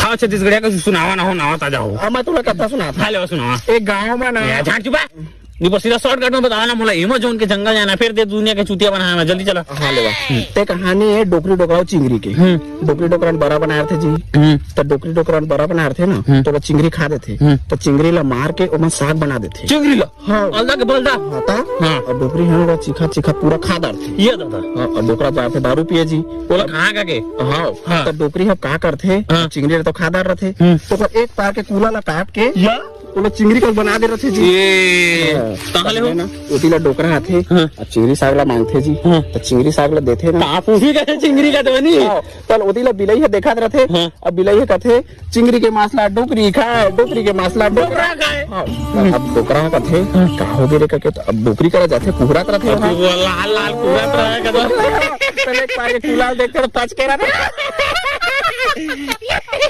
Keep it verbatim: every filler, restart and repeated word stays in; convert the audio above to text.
हाँ, छत्तीसगढ़िया के सुनावा ना हो, नवा ताजा हो। अब मैं तुला कथा सुनाता। हाँ, ले सुनावा। एक गाँव में ना। ए, झाट चुपा। नहीं, बस सीधा shortcut में बतावा ना मोला। Amazon के जंगल जाना, फिर दे दुनिया के चूतिया बनाना, जल्दी चला। हाँ, ले बा। ते कहानी है डोकरी डोकरा अउ चिंगरी के। हम्म। डोकरी डोकरा बरा बनाए रथे जी। हम्म। तो डोकरी डोकरा बरा बनाए रथे ना, हम्म। तो ओला चिंगरी खा देथे। हम्म। तो चिंगरी ला मार के ओमा साग बना देथे। चिंगरी ला? हाँ। अलदा के बलदा? हाँ, ता? हाँ। अउ डोकरी ह ओला चिखा चिखा पूरा खा डारथे। ये दादा। हाँ, अउ डोकरा जाथे दारू पिए जी। ओला कहाँ का के? हाँ। हाँ। तो डोकरी ह का करथे? हाँ। चिंगरी ला तो खा डार रथे। हम्म। तो ओकर एक पैर के कूला ला काट के या? ओला चिंगरी कस बना दे रथे जी। ये हाँ। ताहले हो? ना, ओती ला डोकरा आथे, हाँ। अउ चिंगरी साग ला मांगथे जी। हाँ। तो चिंगरी साग ला देथे ना। का पूछी कहे चिंगरी का देवनी? हाँ। तल ओती ला बिलई ह देखत रथे। हाँ। अब बिलई ह कथे, "चिंगरी के मांस ला डोकरी खाए, डोकरी के मांस ला डोकरा खाए।" हाँ। अब डोकरा ह कथे, हाँ। "का हो गे रे?" करके तो अब डोकरी करा जाथे, कुहरत रथे अब वहाँ। वो लाल लाल कुहरत रहे कदा। तले एक पार के कुलाल देखते तो पच के रहा।